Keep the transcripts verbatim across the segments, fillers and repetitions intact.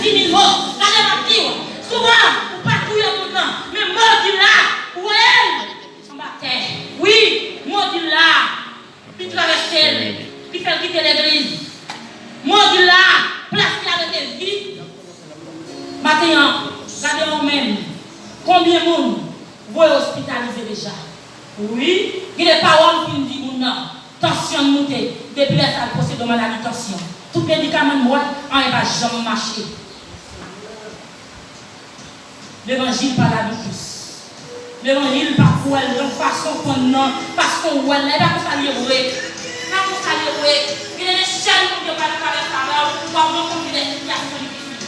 Ti nivo, gade m ap di w, souvan, ou pa touye moun nan, men modi la, ou wè l anba tè. Wi, modi la, li travèse l, li fè l kite legliz. Modi la, plas li a rete vid. Maten an, gade w menm, konbyen moun voye ospitalize deja? Wi, gen de pawòl ou fin di moun nan, tansyon l moute, depi lè sa l posede yon maladi tansyon. Tout medikaman l bwè, anyen pa janm mache. Levanjil pa la doutous. Levanjil pa pou wè l yon fason konn nan, paske w wè l la, e pa konsa l ye vre. Pa konsa l ye vre. Gen de chèn Bondye pral travèse avè w, w ap rankontre de sitiyasyon difisil.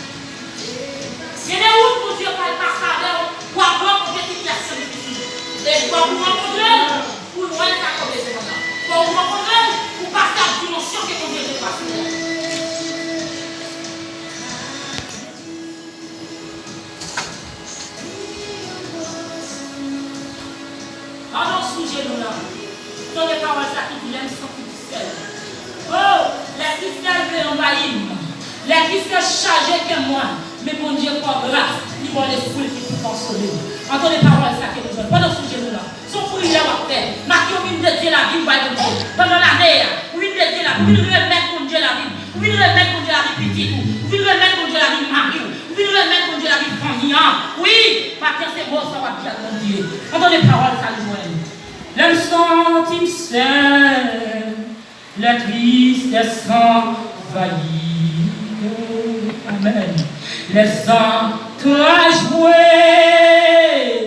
Gen de wout Bondye pral pase avè w, w ap rankontre sitiyasyon difisil. E fòk ou rankontre l pou w jwenn sa ke w bezwen nan. Fòk ou rankontre l pou w pase ak dimansyon ke Bondye vle pase a. Pandan w sou jenou w la, tande pawòl sa ki di, lè m santi m sèl. O, lè tristès vle anvayi m, lè tristès chaje kè mwen, men Bondye fè w gras, li ba w lespri l ki pou konsole w. Ann tande pawòl sa ke nou jwenn pandan w sou jenou w la. Se yon priyè w ap fè. Maten w vin dedye lavi w bay Bondye. Pandan lane a, ou vin dedye lavi, ou vin remèt Bondye lavi w. Ou vin remèt Bondye lavi pitit ou. Ou vin remèt Bondye lavi mari w. Ou vin remèt Bondye lavi fanmi an. Wi, maten se mo sa w ap di ak Bondye. Ann tande pawòl sa li jwenn. Lè m santi m sèl, lè tristès anvayi. Amèn. Lè zantraj mwen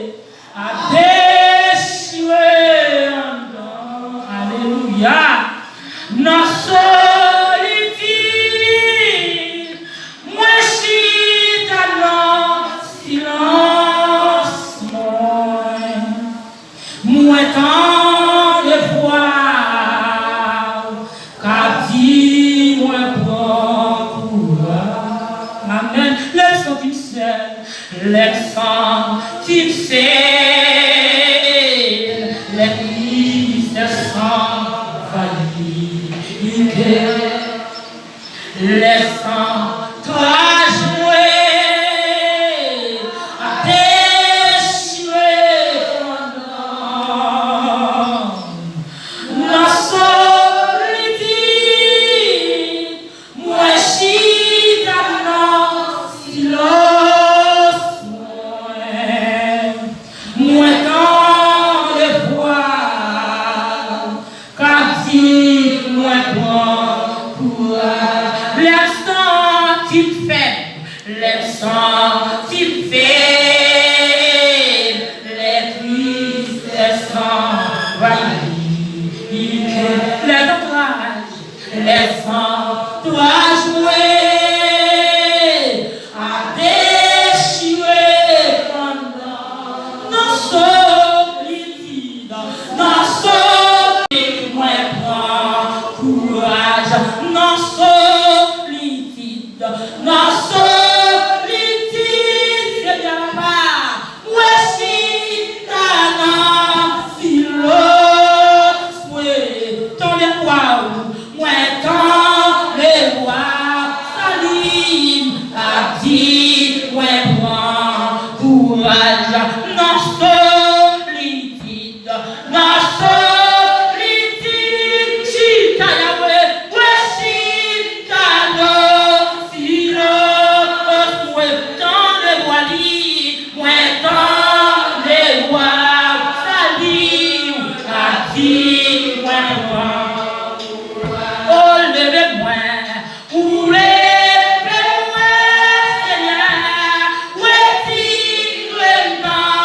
ap dechire anndan. Alelouya. Nan solitid, mwen chita nan silans mwen. Mwen tande vwa w k ap di mwen pran kouraj. Amèn. Lè m santi m sèl, lè m santi m sèl, lè tristès anvayi kè, lè zantraj mwen ap dechire anndan m. Nan solitid, mwen chita nan silans mwen. Mwen tande vwa w k ap di mwen pran kouraj. Lè m santi m fèb, lè m santi m fèb, lè tristès anvayi kè, lè zantraj, lè zantraj mwen ap dechire anndan. Nan solitid, nan solitid mwen pran kouraj. Nan solitid, nan solitid, Senyè Papa, mwen chita nan silans mwen. Tande vwa w, mwen tande vwa w, sali m ap di mwen pran kouraj. Nan solitid, nan solitid, chita Yawe, mwen chita nan silans mwen. Tande vwa li, mwen tande vwa w, sali w ap di mwen pran. O leve mwen, ou leve mwen, Senyè, retire m nan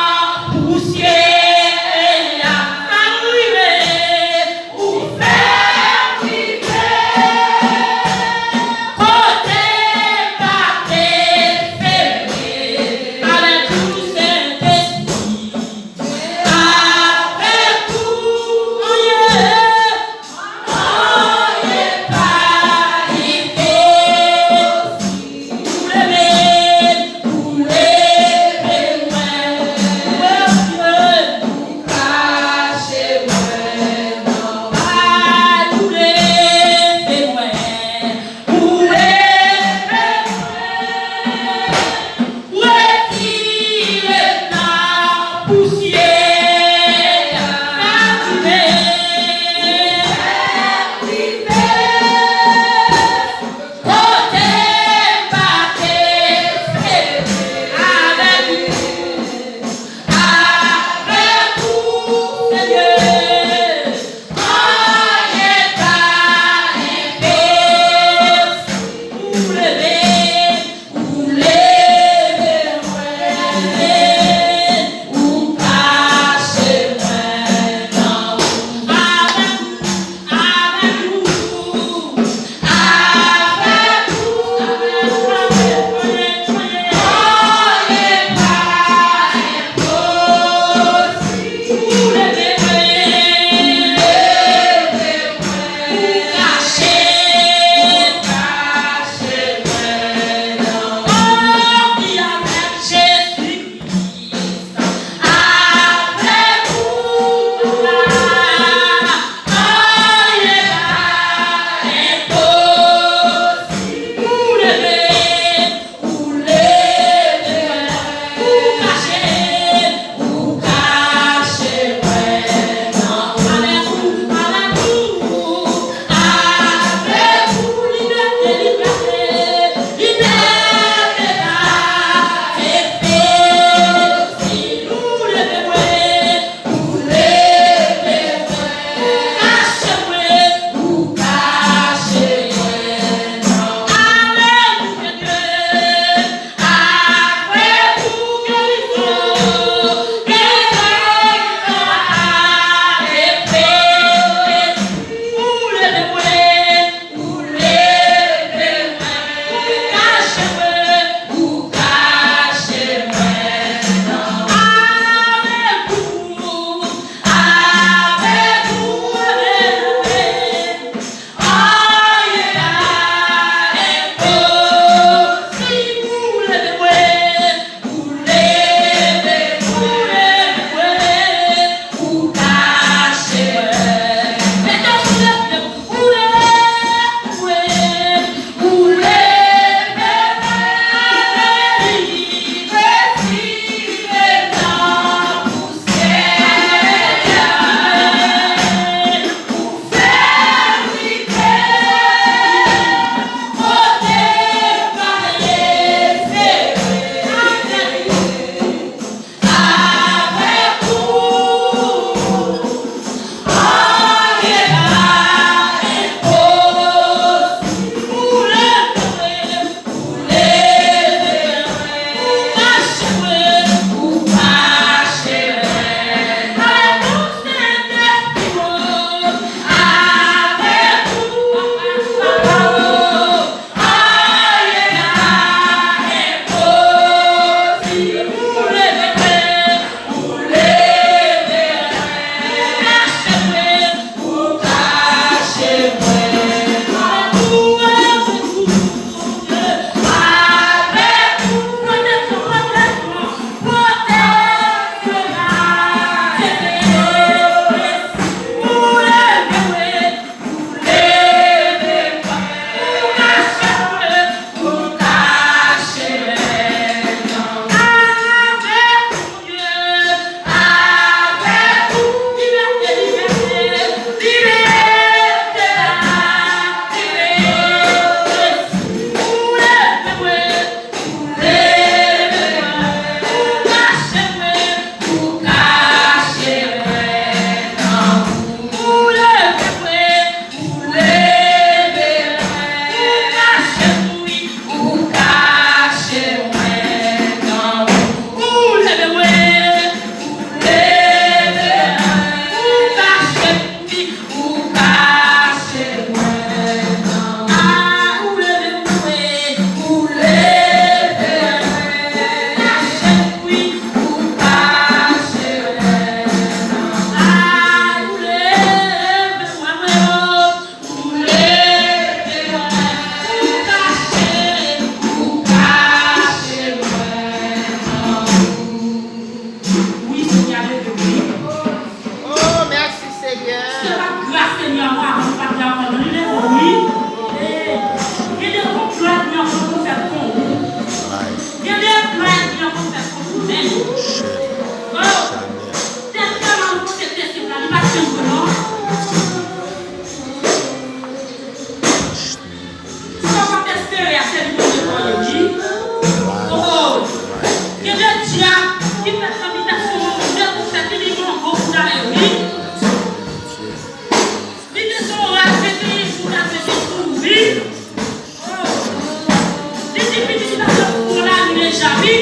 Javi,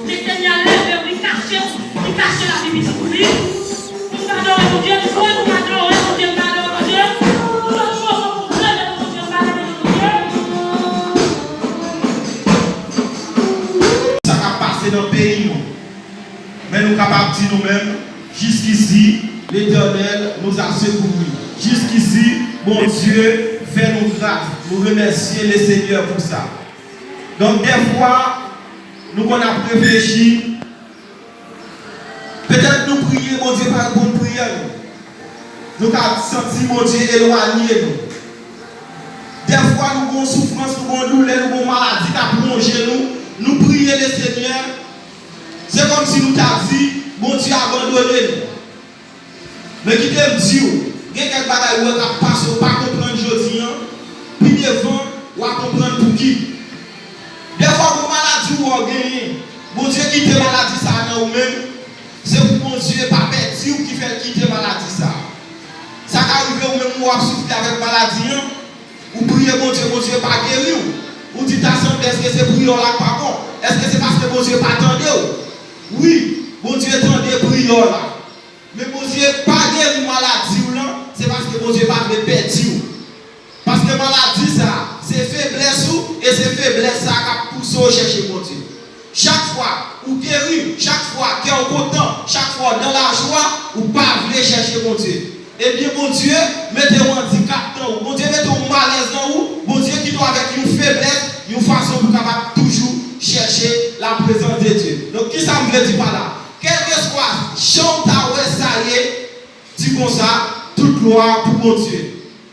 men Senyè leve w, li kache w, li kache lavi pitit ou li. Pou nou adore Bondye, nou kwè pou nou adore Bondye, nou adore Bondye. Nou adore pou nou leve pou Bondye, nou adore Bondye. Sa k ap pase nan peyi nou. Men nou kapab di nou menm, jusqu'ici, l'Éternel nous a secourus. Jusqu'ici, Bondye fè nou gras. Nou remèsye le Senyè pou sa. Donk, dèfwa, nou konn ap reflechi, petèt nou priye, Bondye pa reponn priyè nou. Nou ka santi Bondye elwanye nou. Dèfwa, nou gon soufrans, nou gon doulè, nou gon maladi k ap wonje nou. Nou priye le Senyè, se kòmsi nou ta di, Bondye abandone nou. Men kite m di w, gen kèk bagay ou wè k ap pase, ou pa konprann jodi a, pi devan, w a konprann pouki. Dèfwa, gon maladi ou wè w genyen, Bondye kite maladi sa a nan ou menm, se pou Bondye pa pèdi w ki fè l kite maladi sa a. Sa ka rive ou menm ou ap soufri avèk maladi an, ou priye Bondye, Bondye pa geri w. Ou di ta sanble èske se priyè w la k pa bon? Èske se paske Bondye pa tande w? Wi, Bondye tande priyè w la. Men Bondye pa geri maladi w lan, se paske Bondye pa vle pèdi w. Paske maladi sa a, se feblès ou, e se feblès sa a k ap pouse w chèche Bondye. Chak fwa ou geri, chak fwa kè w kontan, chak fwa w nan lajwa, ou pa vle chèche Bondye. Ebyen, Bondye mete yon andikap nan ou, Bondye mete yon malèz nan ou, Bondye kite w avèk yon feblès, yon fason pou w kapab toujou chèche laprezans de Dye. Donk, kisa m vle di pa la? Kèlkeswa jan w ta wè sa ye, di konsa, tout glwa pou Bondye.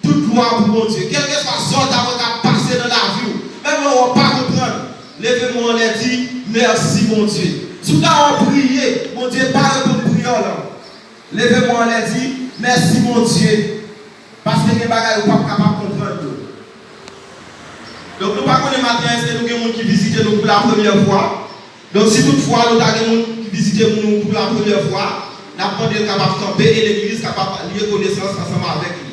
Tout glwa pou Bondye. Kèlkeswa sa w ta wè k ap pase nan lavi w, menm lè w pa konprann, leve men w anlè, di, mèsi Bondye. Si w ta wè w priye, Bondye pa reponn priyè w lan, leve men w anlè, di, mèsi Bondye. Paske gen bagay ou p ap kapab konprann yo. Donk, nou pa konnen maten an, èske nou gen moun ki vizite nou pou la premyè fwa? Donk, si toutfwa nou ta gen moun ki vizite nou pou la premyè fwa, n ap mande l kapab kanpe e legliz kapab li rekonesans ansanm avèk li.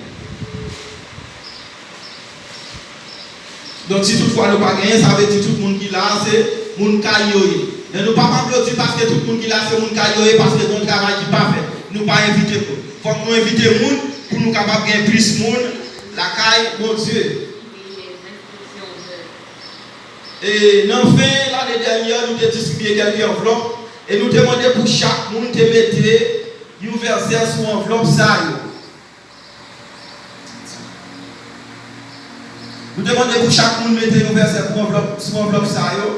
Donk, si toutfwa nou pa genyen, sa vle di tout moun ki la a, se moun kay yo ye. Men nou p ap aplodi paske tout moun ki la, se moun kay yo ye, paske gen yon travay ki pa fèt. Nou pa envite moun. Fòk nou envite moun pou nou kapab gen plis moun lakay Bondye. E nan fen lane dènyè, nou te distribiye kèlke anvlòp e nou te mande pou chak moun te mete yon vèsè sou anvlòp sa yo. Nou te mande pou chak moun mete yon vèsè pou anvlòp, sou anvlòp sa yo.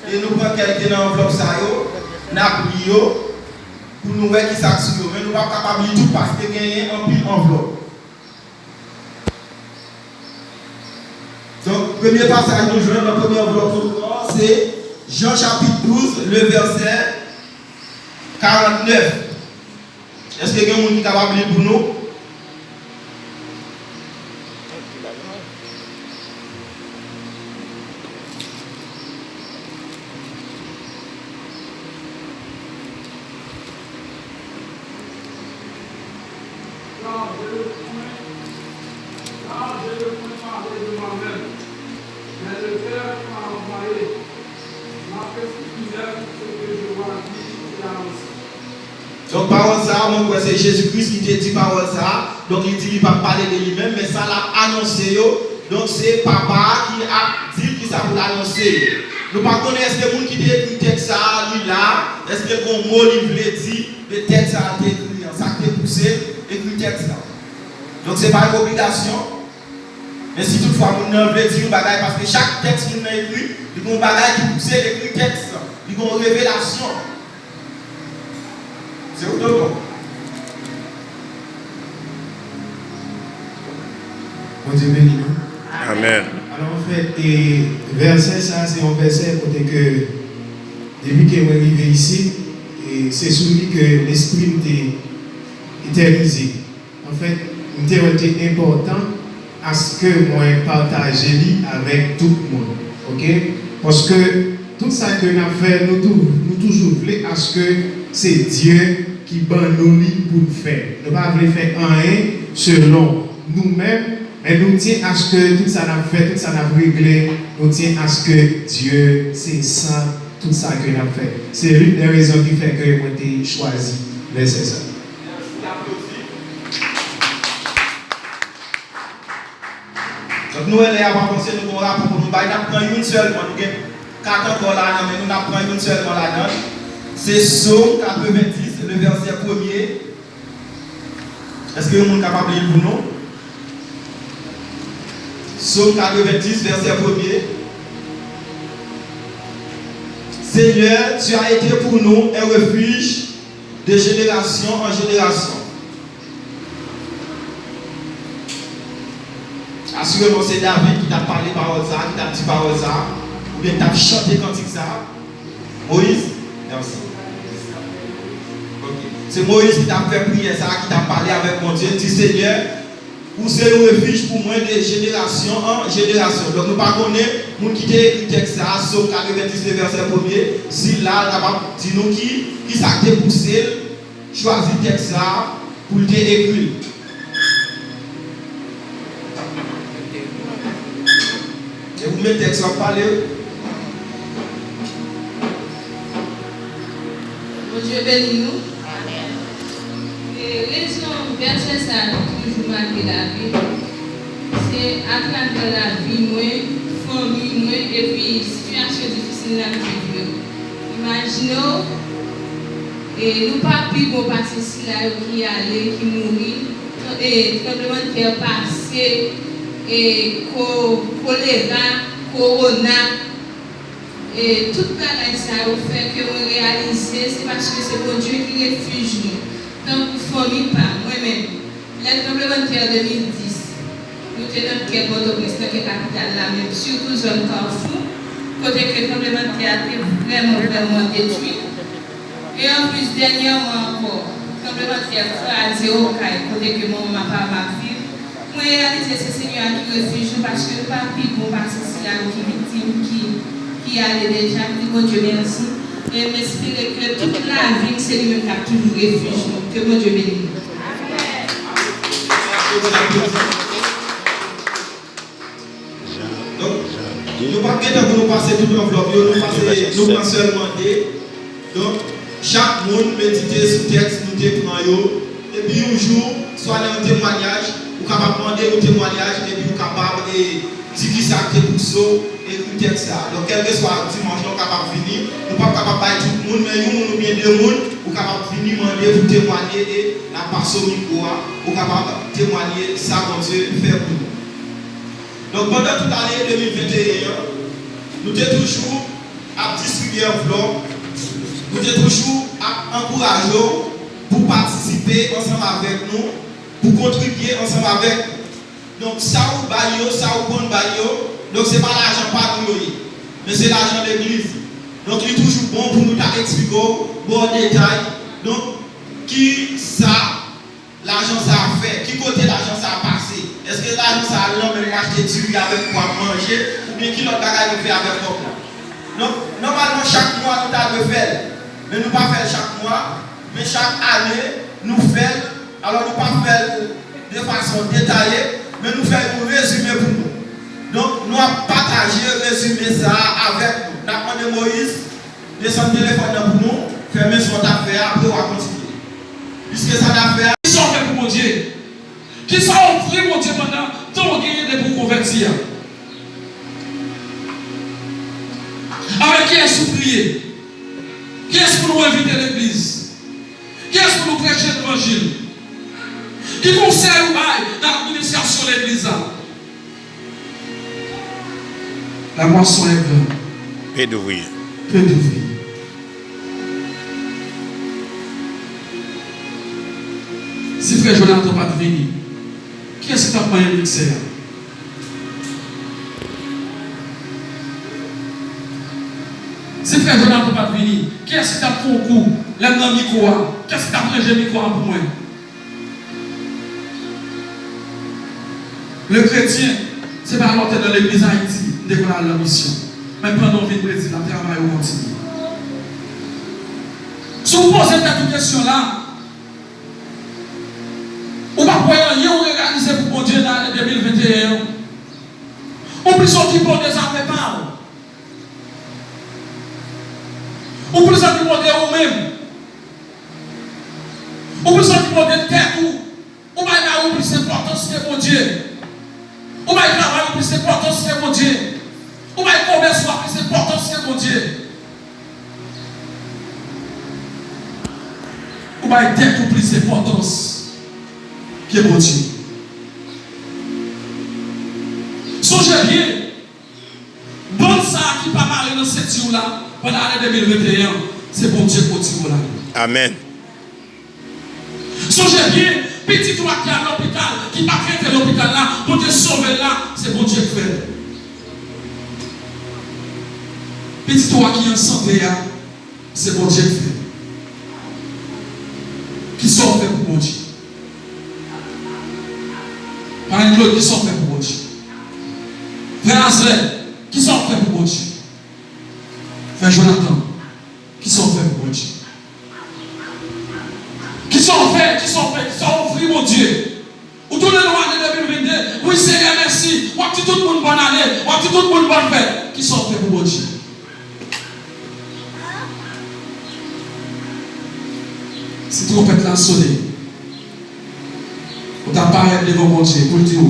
E nou pran kèk ki te nan anvlòp sa yo, n ap li yo, pou nou wè ki sa k sou yo. Men nou p ap kapab li tout paske genyen anpil anvlòp. Donk, premye pasaj nou jwenn nan premye anvlòp nou pran, se Jan chapit douz, le vèsè karantnèf. Èske gen moun ki kapab li l pou nou? Chaje le pwen, chaje le pwen pare devan mèt, mais le Père qui m'a envoyé m'a prescrit lui-même ce que je dois dire et annoncer. Donk, pawòl sa a, mwen kwè se Jezi Kris ki te di pawòl sa a. Donk, li di li p ap pale de li menm, men sa l ap anonse yo. Donk, se Papa a ki ap di l kisa pou l anonse yo. Nou pa konnen èske moun ki te ekri tèks sa a, li la, èske gon mo li vle di de tèks sa a te ekri an, sa k te pouse l ekri tèks la. Donk, se pa yon obligasyon. Men si toutfwa moun nan vle di yon bagay, paske chak tèks moun nan ekri, li gon bagay ki pouse l ekri tèks lan, li gon revelasyon. Se ou, tonton. Bondye beni nou. Amèn. Alò, anfèt, e, vèsè sa, se yon vèsè kote ke, depi ke mwen rive isit, e, se sou li ke lespri m te etènize. Anfèt, m te wè l te enpòtan aske mwen pataje li avèk tout moun, oke? Paske tout sa ke n ap fè, nou tou-, nou toujou vle aske se Dye ki ban nou li pou n fè. Nou pa vle fè anyen selon nou menm, men nou tyen aske tout sa n ap fè, tout sa n ap regle, nou tyen aske Dye se sant Sa ke n ap fè. Se youn dè rezon ki fè ke mwen te chwazi vèsè sa. Donk, nou wè lè y ap avanse, nou gen yon rapò pou nou bay, n ap pran youn sèlman. Nou gen kat ankò ladan, men nou n ap pran youn sèlman ladan. Se Sòm katrevenndis, le vèsè premye. Èske yon moun kapab li l pou nou? Sòm katrevenndis, vèsè premye. Seigneur, tu as été pour nous un refuge de génération en génération. Asireman, se David ki t ap pale pawòl sa a, ki t ap di pawòl sa a, oubyen ki t ap chante kantik sa a. Moyiz? Mèsi. Ok. Se Moyiz ki t ap fè priyè sa a, ki t ap pale avèk Bondye, di, Senyè, ou se yon refij pou mwen de jenerasyon an jenerasyon. Donk, nou pa konnen moun ki te ekri tèks sa a, Sòm katrevenndis, vèsè premye, si l la, l kapab di nou ki, ki sa k te pouse l chwazi tèks sa a pou l te ekri l. E pou met tèks w ap pale. Bondye beni nou. E rezon vèsè sa a toujou make lavi m, se atravè lavi mwen, fanmi mwen, epi sitiyasyon difisil n ap viv yo. Imajine w, e nou pa pi bon pase sila yo ki ale, ki mouri. E tranblemanntè pase, e ko-, kolera, kowona, e tout bagay sa yo fè ke mwen reyalize se paske se Bondye ki refij nou, tankou fanmi pa m, mwen menm. Lè tranblemanntè de mil dis, nou te nan kè Pòtoprens, nan kè kapital la menm, sitou zòn Kafou, kote ke tranblemanntè a te vrèman, vrèman detwi. E anplis, dènyèman ankò, tranblemanntè kraze Okay, kote ke manman m ak papa m ap viv. Mwen reyalize se Senyè a ki refij nou, paske nou pa pi bon pase sila yo ki viktim, ki, ki ale deja. M di Bondye mèsi. E m espere ke tout lavi m, se li menm k ap toujou refij nou. Ke Bondye beni nou. Donk, nou p ap gen tan pou nou pase tout anvlòp yo, nou pase, nou pran sèlman de. Donk, chak moun medite sou tèks nou te pran yo, epi yon jou, swa nan yon temwayaj, ou kapab mande yon temwayaj, epi ou kapab, e, di kisa k te pouse w ekri tèks sa a. Donk, kèlkeswa dimanch la, ou kapab vini, nou p ap kapab bay tout moun, men yon moun oubyen de moun, ou kapab vini mande pou temwaye, e n ap pase w mikwo a, ou kapab temwaye sa Bondye fè pou nou. Donk, pandan tout ane de mil venteyen an, nou te toujou ap distribye anvlòp, nou te toujou ap ankouraje w pou patisipe ansanm avèk nou, pou kontribye ansanm avèk nou. Donk, sa ou bay yo, sa ou konn bay yo, donk, se pa lajan pa nou yo ye, men se lajan legliz. Donk, li toujou bon pou nou ta eksplike w, ba w detay, donk, ki sa lajan sa a fè? Ki kote lajan sa a pase? Èske lajan sa a al nan menm achte diri avèk pou ap manje, oubyen ki lòt bagay nou fè avèk kòb la? Donk, nòmalman, chak mwa, nou ta dwe fè l. Men nou pa fè l chak mwa, men chak ane, nou fè l. Alò, nou pa fè l de fason detaye, men nou fè yon rezime pou nou. Donk, nou ap pataje rezime sa a avèk nou. N ap mande Moyiz desann telefòn nan pou nou, fèmen sa w t ap fè a, apre w a kontinye. Piske sa n ap fè a. Kisa w fè pou Bondye? Kisa w ofri Bondye pandan tan w genyen depi w konvèti a? Avèk kiyès ou priye? Kiyès pou nou envite legliz? Kiyès pou nou preche levanjil? Ki konsèy ou bay nan administrasyon legliz la? La moisson est grande. Peu d'ouvriers. Peu d'ouvriers. Si frè Jonathan pa t vini, kiyès ki t ap manyen miksè a? Si frè Jonathan pa t vini, kiyès ki t ap fè yon kou lè m nan mikwo a? Kiyès ki t ap ranje mikwo a pou mwen? Le kretyen, se pa lè w te nan legliz Ayiti, m te konn al nan misyon. Men pandan w vin Brezil la, travay ou kontinye. Si w poze tèt ou kesyon la, ou p ap wè anyen ou reyalize pou Bondye nan ane de mil venteyen an. Ou plis okipe w de zafè pa w. demande ou menm. Ou bezwen demande tèt ou. Ou bay mari w plis enpòtans ke Bondye. Ou bay travay ou plis enpòtans ke Bondye. Ou bay komès ou a plis enpòtans ke Bondye. Ou bay tèt ou plis enpòtans ke Bondye. Sonje byen, bann sa a ki pa mare nan senti w la, pandan ane de mil venteyen an, se Bondye k retire w ladan l. Amèn. Sonje byen, pitit ou a ki al lopital, ki pa k rete lopital la, Bondye sove l la, se Bondye k fè l. Pitit ou a ki an sante a, se Bondye k fè l. Kisa w fè pou Bondye? Marie Claude, kisa w fè pou Bondye? Frè Azlè, kisa w fè pou Bondye? Frè Jonathan, kisa w fè pou Bondye? Kisa w fè? Kisa w fè? Kisa w ofri Bondye? Ou tounen nan ane de mil vennde, wi Senyè, mèsi. W ap di tout moun bòn ane, w ap di tout moun bòn fèt. Kisa w fè pou Bondye? Si twonpèt la sone, ou ta parèt devan Bondye pou l di w,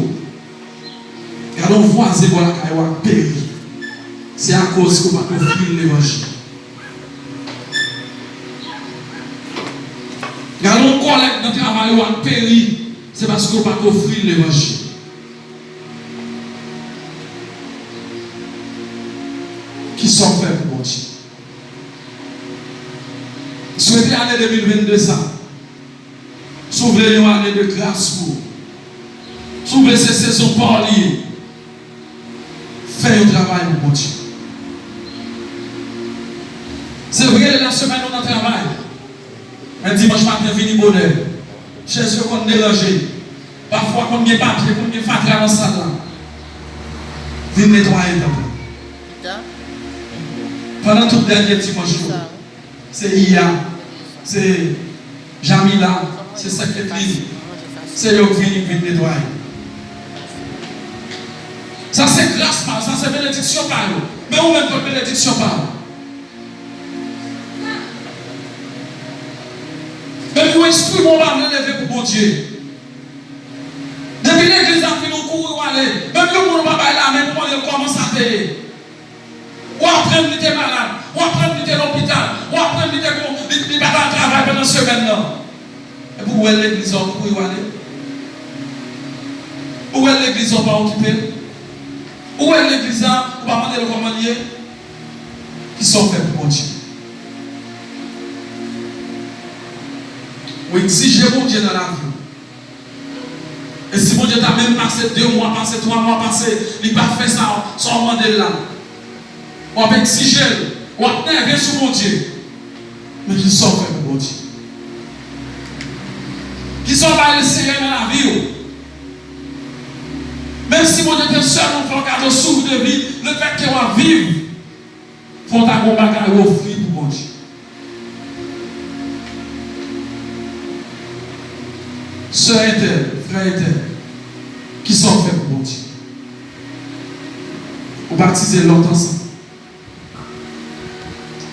gade yon vwazen bò lakay ou a peri, se akoz ke w pa t ofri l levanjil. Gade yon kòlèg nan travay ou a peri, se paske w pa t ofri l levanjil. Kisa w fè pou Bondye? Swete ane de mil vennde sa, si w vle yon ane de gras pou ou, si w vle se sezon pa w li ye, fè yon travay pou Bondye. Se vre, nan semèn ou nan travay, men dimanch maten vini bonè. Chèz yo konn deranje. Pafwa konn gen papye, konn gen fatra nan sal la. Vin netwaye, tanpri. Pandan tout dènye dimanch yo, se Iya, se Jamila, se Sèk Ketlin, se yo k vini, k vin netwaye. Sa se gras pa yo, sa se benediksyon pa yo. Men ou menm, kot benediksyon pa ou? Menm yon enstriman ou pa vle leve pou Bondye. Depi legliz la fini, ou kouri w ale. Menm yon moun ou pa bay lamen pou mande l kòman sa te ye. Ou aprann li te malad, ou aprann li te lopital, ou aprann li te gon, li, li pa t al travay pandan semèn nan. Epi ou wè legliz la, ou kouri w ale. Ou wè legliz la, ou pa okipe l. Ou wè legliz la, ou pa mande l kòman l ye. Kisa w fè pou Bondye? Ou egzije Bondye nan lavi w. E si Bondye ta menm pase de mwa, pase twa mwa, pase, li pa fè sa, sa w mande l la, w ap egzije l, w ap nève sou Bondye. Men kisa w fè pou Bondye? Kisa w bay Senyè nan lavi w? Menm si Bondye te sèlman fè w kado souf de vi, lefètke w ap viv, fò w ta gen yon bagay ou ofri pou Bondye. Sè entèl, frè entèl, kisa w fè pou Bondye? Ou batize lontan sa.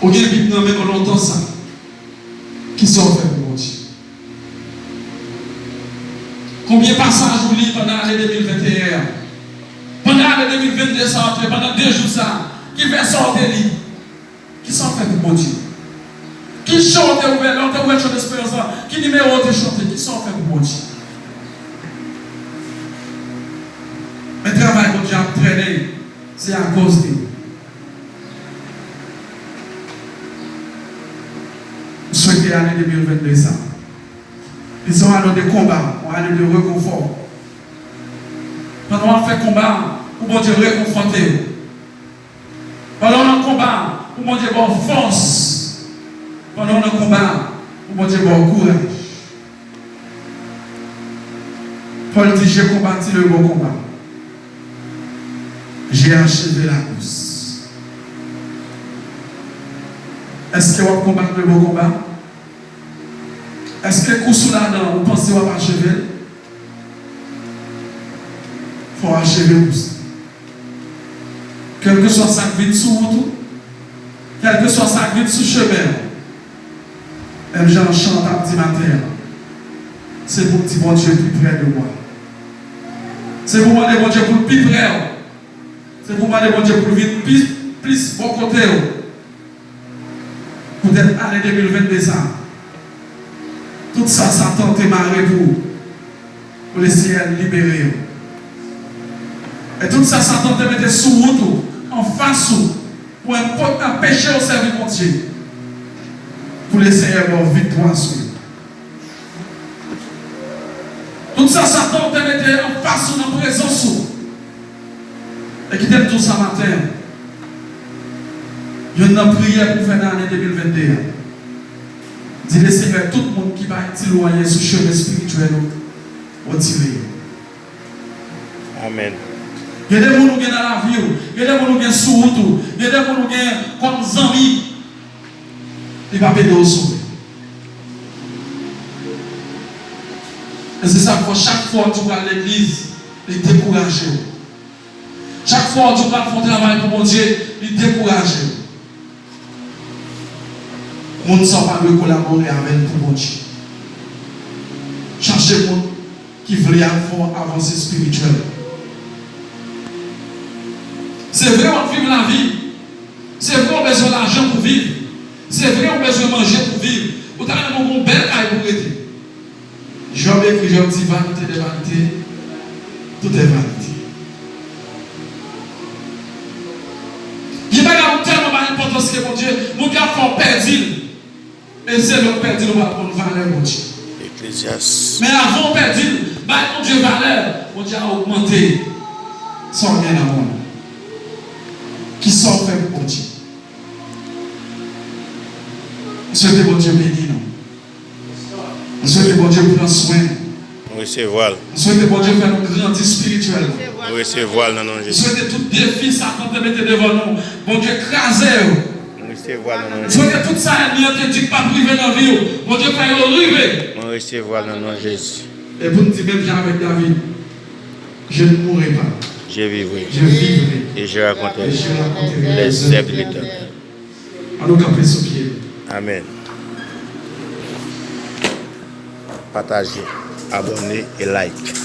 Ou gen Bib nan men w lontan sa. Kisa w fè pou Bondye? Konbyen pasaj ou li pandan ane de mil venteyen an? Pandan ane de mil vennde sa antre, pandan de jou sa, ki vèsè w te li? Kisa w fè pou Bondye? Ki chan w te ouvè lè w te ouvè Chan Desperans lan? Ki nimewo w te chante? Kisa w fè pou Bondye? Men travay Bondye ap trennen, se akoz de ou. M swete ane de mil vennde sa, li se yon ane de konba, yon ane de rekonfò. Pandan w ap fè konba, pou Bondye rekonfòte w. Pandan w nan konba, pou Bondye ba w fòs. Pandan w nan konba, pou Bondye ba w kouraj. Pòl di, j'ai combattu le bon combat. J'ai achevé la course. Èske w ap konbat le bon konba? Èske kous ou ladan, ou panse w ap acheve l? Fò w acheve kous la. Kèlkeswa sa k vin sou wout ou, kèlkeswa sa k vin sou chemen an, Menm jan chan an t ap di maten an, se pou w di Bondye pi prè de mwen. Se pou w mande Bondye pou l pi prè w. Se pou w mande Bondye pou l vin pi plis bò kote w. Poutèt ane de mil venn de sa, tout sa Satan te mare pou ou, pou Lesenyè libere yo. E tout sa Satan te mete sou wout ou, anfas ou, pou enpo- anpeche w sèvi Bondye, pou Lesenyè ba w viktwa sou yo. Tout sa Satan te mete anfas ou nan prezans ou. E kite m di w sa maten an. Youn nan priyè pou w fè nan ane de mil venn de a. Di Lesenyè, tout moun ki pa itil ou anyen sou chemen espirityèl ou, retire yo. Amèn. Gen de moun ou gen nan lavi w, gen de moun ou gen sou wout ou, gen de moun ou gen kòm zanmi, li p ap ede w sove. E se sa k fè chak fwa w di w pral legliz, li dekouraje w. Chak fwa w di w pral fè yon travay pou Bondye, li dekouraje w. Moun sa w pa dwe kolabore avè l pou Bondye. Chache moun ki vle al fè w avanse espirityèl. Se vre w ap viv lavi. Se vre w bezwen lajan pou viv. Se vre w bezwen manje pou viv. Ou ta renmen w gen yon bèl kay pou w rete. Jòb ekri, Jòb di, vanité des vanités, tout est vanité. Gen bagay ou tèlman ba enpòtans ke Bondye, Bondye ap fè w pèdi l. Men se lè w pèdi l ou pral konn valè Bondye. Eklezyas. Men avan w pèdi l, bay Bondye valè, Bondye a ogmante sa w gen nan men w. Kisa w fè pou Bondye? M swete Bondye beni nou. M swete Bondye pran swen nou. Nou resevwa l. M swete Bondye fè nou grandi espirityèlman. Nou resevwa l nan non Jezi. M swete tout defi Satan te mete devan nou, Bondye kraze yo. Nou resevwa l nan non Jezi. M swete tout sa ènmi an te di k p ap rive nan vi w, Bondye fè yo rive. Nou resevwa l nan non Jezi. E pou n di menm jan avèk David, je ne mourrai pas. Je vivrai. Je vivrai. Et je raconterai. Et je raconterai les œuvres de l'Éternel. An nou kanpe sou pye nou. Amèn. Pataje, abòne e like.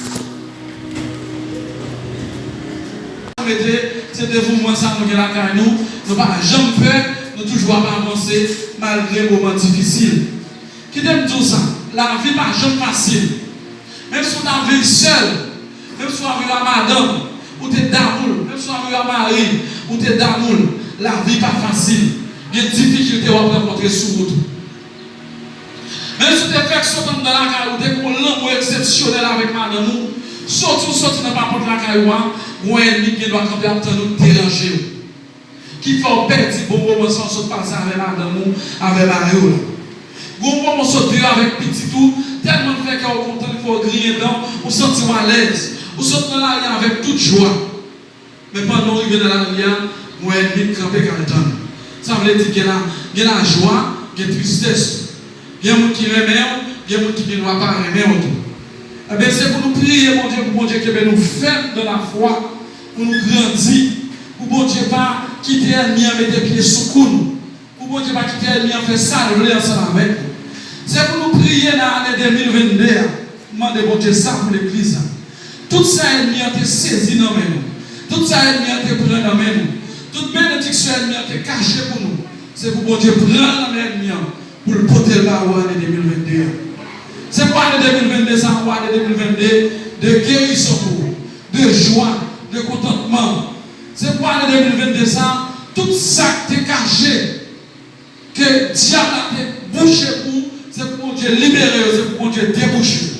Mete, se devouman sa nou gen lakay nou. Nou pa janm pè, nou toujou ap avanse malgre moman difisil. Kite m di w sa, lavi pa janm fasil. Menm si w ta viv sèl, menm si w ap viv a madanm, ou te damou l, menm si w ap viv a mari, ou te damou l, lavi pa fasil. Gen difikilte w ap rankontre sou wout ou. Menm si w te fèk sot anndan lakay ou, ou te gen yon lanmou eksepsyonèl avèk madanm ou, soti w soti nan papòt lakay ou a, gen yon ènmi ki gen dwa kanpe ap tann ou, deranje w. Ki fè w pèdi bon moman sa w sot pase avè madanm ou, avè mari w la. Gon moman w sot viv avèk pitit ou, tèlman l fè kè w kontan, li fè w griyen dan, ou santi w alèz. Ou sot nan lari a avèk tout jwa. Men pandan w rive nan lari a, gon ènmi k kanpe k al tann ou. Sa vle di gen la, gen lajwa, gen tristès. Gen moun ki renmen w, gen moun ki gen dwa pa renmen w tou. Ebyen, se pou nou priye Bondye, pou Bondye kenbe nou fèm nan lafwa, pou nou grandi, pou Bondye pa kite ènmi an mete pye sou kou nou, pou Bondye pa kite ènmi an fè sa l vle ansanm avèk nou. Se pou nou priye nan ane de mil venn de a, mande Bondye sa pou legliz la. Tout sa ènmi an te sezi nan men nou, tout sa ènmi an te pran nan men nou, tout benediksyon ènmi an te kache pou nou, se pou Bondye pran l nan men ènmi an, pou l pote l ba ou ane de mil venn de a. Se pou ane de mil venn de sa, pou ane de mil venn de, de gerizon pou ou, de jwa, de kontantman. Se pou ane de mil venn de sa, tout sa k te kache, ke dyab la te bouche pou ou, se pou Bondye libere yo, se pou Bondye debouche yo.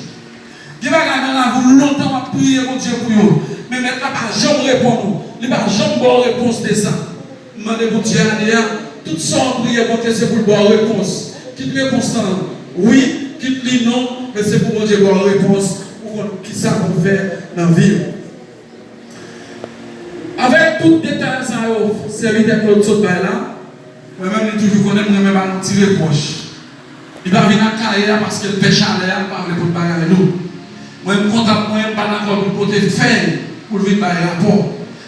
Gen bagay nan lavi w lontan w ap priye Bondye pou yo, men Mèt la pa janm reponn ou, li pa janm ba w repons de sa. M mande Bondye ane a, tout sa w ap priye Bondye se pou l ba w repons. Kit repons lan wi, kit li non, men se pou Bondye ba w repons pou konn kisa pou w fè nan vi w. Avèk tout detay sa yo, sèvitè Claude sot bay la, mwen menm li toujou konnen m renmen ba nou ti repwòch. Li pa vin ak kaye a paske l pè chalè a, l pa vle pot bagay lou. Mwen, m kontan pou mwen, m pa dakò pou l pote fèy pou l vin bay rapò.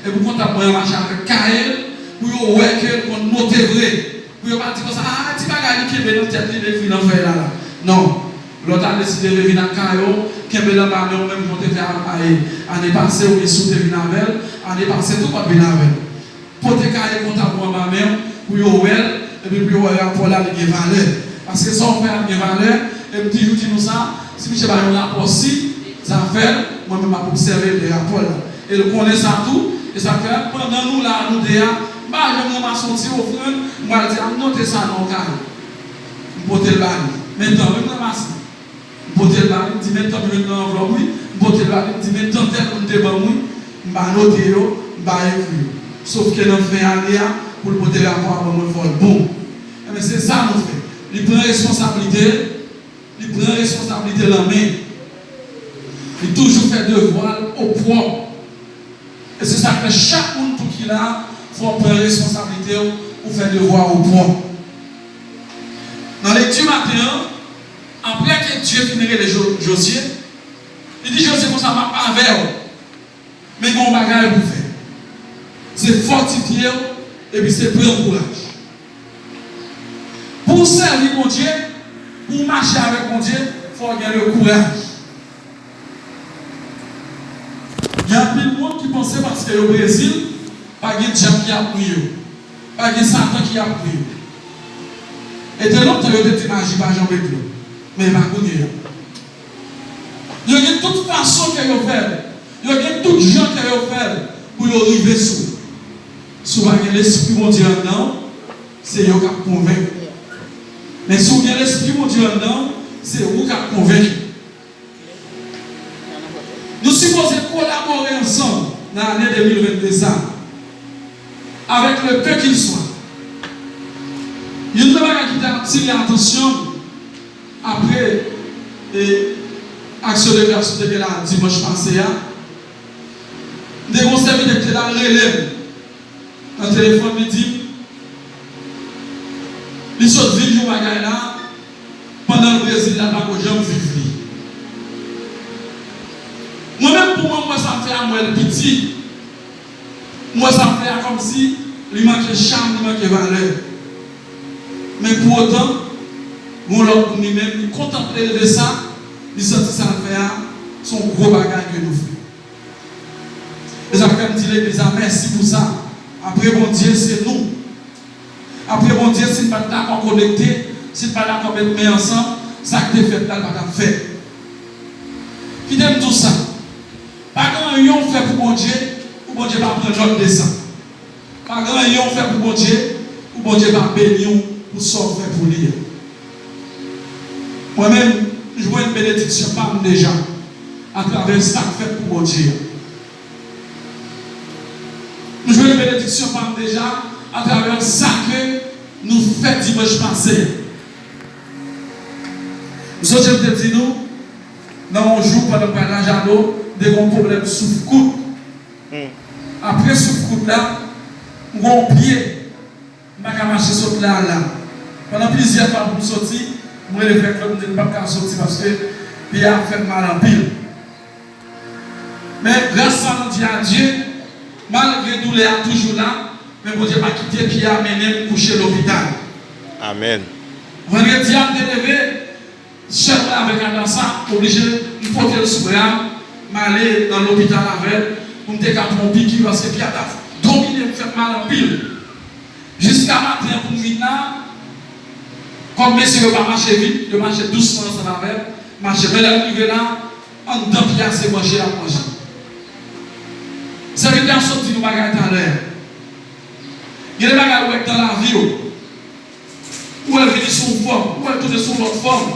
E pou kontan pou mwen, mache avèk kaye l pou yo wè ke l konn note vre. Pou yo pa di konsa, a, ti bagay li kenbe nan tèt li, li ekri nan fèy la la. Non. Lè w ta deside vin ak kay ou, kenbe l anba men w menm jan w te fè a, a, ane pase, oubyen si w te vin avè l, ane pase tou w pa t vin avè l. Pote kaye kontab ou anba men w pou yo wè l, epi pou yo wè rapò la li gen valè. Paske sa w fè a gen valè, e m toujou di nou sa, si misye ba yon rapò si, zafè l, mwen menm m ap obsève de rapò la. E l konnen sa tou, e sa fè pandan nou la, nou de a, m pa janm ranmase yon ti ofrann, m pral di, a m note sa nan yon kaye. M pote l ba li. Men tan wi m ranmase. M pote l ba li, m di, men tan m jwenn nan anvlòp wi. M pote l ba li, m di, men tan tèl moun te ban m wi. M pa note yo, m pa ekri yo. Sofke nan fen ane a, pou l pote rapò a ban mwen, fò l bon. Enben, se sa nou fè. Li pran responsablite l, li pran responsablite l an men. Li toujou fè devwa l opwòp. E se sa k fè chak moun tou ki la, fò w pran responsablite w pou fè devwa w opwòp. Nan lekti maten an, apre ke Dye fin rele Jo- Jozye, li di Jozye konsa, m ap avè w, men gen yon bagay pou w fè. Se fòtifye w, epi se pran kouraj. Pou w sèvi Bondye, pou w mache avèk Bondye, fò w gen le kouraj. Gen anpil moun ki panse paske yo Brezil, pa gen dyab ki ap pri yo. Pa gen Satan ki ap pri yo. E te lontan yo te di maji pa janm ret lou. Men e pa kounye a. Yo gen tout fason ke yo fè l. Yo gen tout jan ke yo fè l pou yo rive sou ou. Si w pa gen Lespri Bondye anndan w, se yo k ap konvenk ou. Men si w gen Lespri Bondye anndan w, se ou k ap konvenk yo. Nou sipoze kolabore ansanm nan ane de mil vennde sa, avec le peu qu'il soit. Youn nan bagay ki te atire atansyon m apre, e, aksyon de gras nou te gen la dimanch pase a, m te gen yon sèvitè ki te la rele m nan telefòn, li di m, li sot viv yon bagay la, pandan l Brezil la, l pa ko janm viv li. Mwen menm, pou mwen, m wè sa m fè a, m wè l piti. M wè sa m fè a kòmsi li manke cham, li manke valè. Men pou otan, gen yon lòt moun li menm, li kontanple l de sa, li santi sa l fè a, se yon gwo bagay ke nou fè. E sa fè m di legliz la mèsi pou sa. Apre Bondye, se nou. Apre Bondye, si n pa t dakò konekte, si n pa dakò met men ansanm, sa k te fèt la, l pa t ap fèt. Kite m di w sa. Pa gen anyen w fè pou Bondye, pou Bondye pa pran nòt de sa. Pa gen anyen w fè pou Bondye, pou Bondye pa beni w pou sa w fè pou li a. Mwen menm, m jwenn benediksyon pa m deja, atravè sa k fèt pou Bondye a. M jwenn benediksyon pa m deja, atravè sa ke nou fè dimanch pase a. M sonje m te di nou, nan yon jou pandan m pral nan jaden, m te gen yon pwoblèm souf kout. Apre souf kout la, m gen yon pye, m pa ka mache sot la al la. Pandan plizyè fwa pou m soti, m rele frè Claude, m di l m p ap ka soti paske pye a ap fè m mal anpil. Men gras a Bondye, a Dye, malgre doulè a toujou la, men Bondye pa kite pye a mennen m kouche lopital. Amèn. Vandredi a, m te leve, sè mwen avèk Adasa oblije m pote l sou bra m, m ale nan lopital avè l pou m te ka pran yon piki paske pye a t ap domine m, fè m mal anpil. Jiska maten an pou m vin la, kòm mesye yo pa mache vit, yo mache dousman ansanm avè m, mache. Men lè m rive la, anndan pye a se manje y ap manje. Sèvitè a sot di nou bagay talè. Gen de bagay ou wè k nan lavi w. Ou wè l vini sou yon fòm, ou wè l tounen sou yon lòt fòm.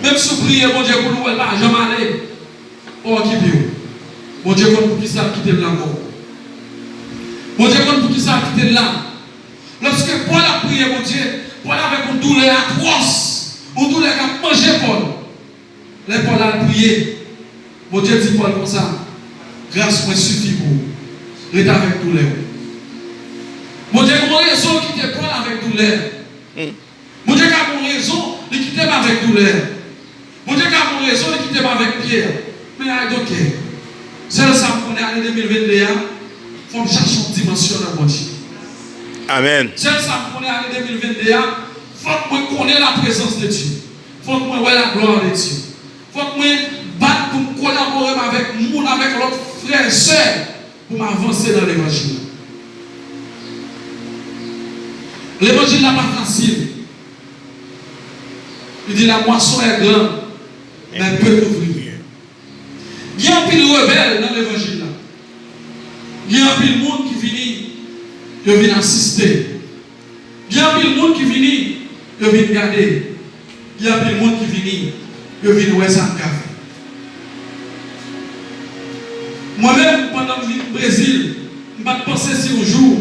Menm si w priye Bondye pou li, ou wè l pa janm ale, pa okipe w. Bondye konn poukisa l kite l la ankò. Bondye konn poukisa l kite l la. Lòske Pòl ap priye Bondye, Pòl avèk yon doulè atwòs, yon doulè k ap manje Pòl. Lè Pòl al priye, Bondye di Pòl konsa, gras mwen sifi pou ou. Ret avèk doulè w. Bondye gen yon rezon l kite Pòl avèk doulè. Bondye ka gen yon rezon li kite m avèk doulè. Bondye ka gen yon rezon li kite m avèk pye a. Men I don't care. Sèl sa m konnen ane de mil vennde a, fò m chache yon dimansyon nan Bondye. Amèn. Sèl sa m konnen ane de mil vennde a, Fòk mwen konnen la prezans de Dye. Fòk mwen wè la glwa de Dye. Fòk mwen bat pou m kolabore m avèk moun, avèk lòt frè e sè, pou m avanse nan levanjil la. Levanjil la pa fasil. Li di, la moisson est grande, mais peu d'ouvriers. Gen anpil rebèl nan levanjil la. Gen anpil moun ki vini, yo vin asiste. Gen anpil moun ki vini, yo vin gade. Gen anpil moun ki vini, yo vin wè sa n ka fè. Mwen menm, pandan m vin Brezil, m pa t panse si yon jou,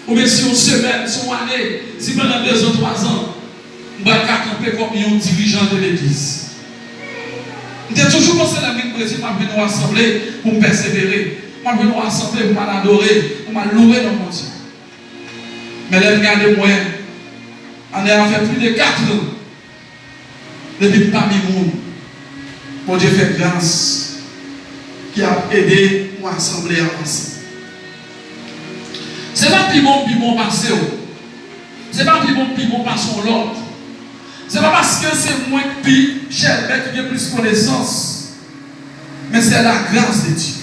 oubyen si yon semèn, si yon ane, si pandan dezan, twazan, m pral ka kanpe kòm yon dirijan de legliz. M te toujou panse lè m vin Brezil, m ap vin yon asanble pou m pèsevere. M ap vin yon asanble pou m al adore, pou m al louwe non Bondye. Men lè m gade, m wè, ane a fè plis de kat an depi m pami moun Bondye fè gras ki ap ede yon asanble avanse. Se pa pi bon m pi bon pase w. Se pa pi bon m pi bon pase yon lòt. Se pa paske se mwen k pi chèlbè ki gen plis konesans. Men se la gras de Dye.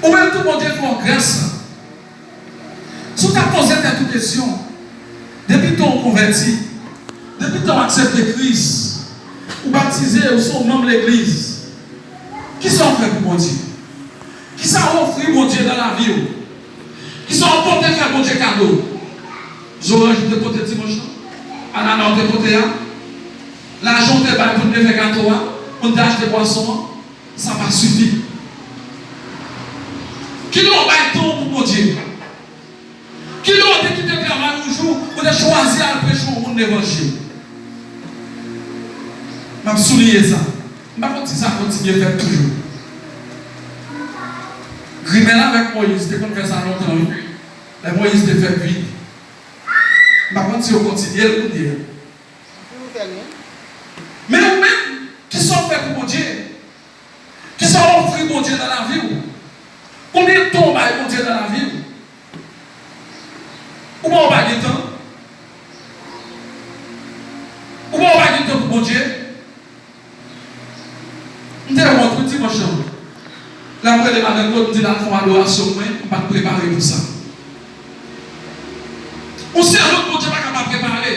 Ou menm tou Bondye fè w gras la. Si w ta poze tèt ou kesyon, depi tan w konvèti, depi tan w aksepte Kris, ou batize, ou se yon manm legliz, kisa w fè pou Bondye? Kisa w ofri Bondye nan lavi w? Kisa w pote fè Bondye kado? Zoranj ou te pote dimanch lan? Anana ou te pote a? Lajan ou te bay pou n te fè gato a? Pou n te achte bwason an? Sa pa sifi. Kilè w bay tan w pou Bondye? Kilè w te kite travay yon jou, ou te chwazi al preche yon moun levanjil? M ap souliye sa. M pa konn si sa kontinye fèt toujou. Grimèl avèk Moyiz te konn fè sa lontan, wi. Lè Moyiz te fè pwi. M pa konn si yo kontinye l kounye a. Men ou menm, kisa w fè pou Bondye? Kisa w ofri Bondye nan lavi w? Konbyen tan w bay Bondye nan lavi w? Ou pa w pa gen tan? Ou pa w pa gen tan pou Bondye? M te wont wi dimanch lan. Lè m rele madanm Claude, m di l al fè yon adorasyon pou mwen, m pa t prepare pou sa. Yon sèvant Bondye pa ka pa prepare.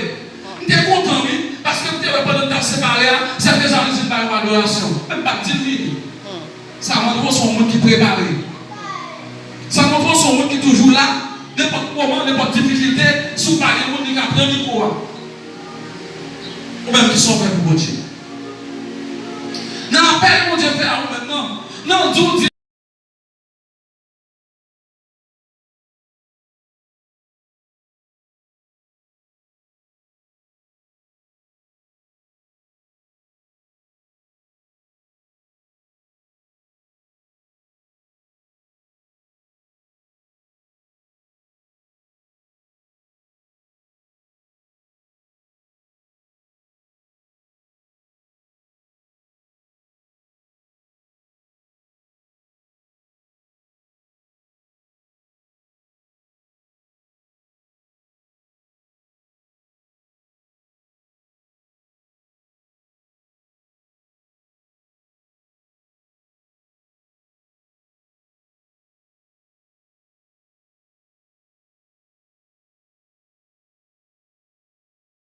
M te kontan wi, paske m te wè pandan n t ap separe a, sèvant Bondye vin bay yon adorasyon. Men m pa t di l vini. Sa montre w se yon moun ki prepare. Sa montre w se yon moun ki toujou la, nenpòt moman, nenpòt difikilte, si w pa gen moun, li ka pran mikwo a. Ou menm, kisa w fè pou Bondye? Nan apèl Bondye fè a ou menm nan, nan di w di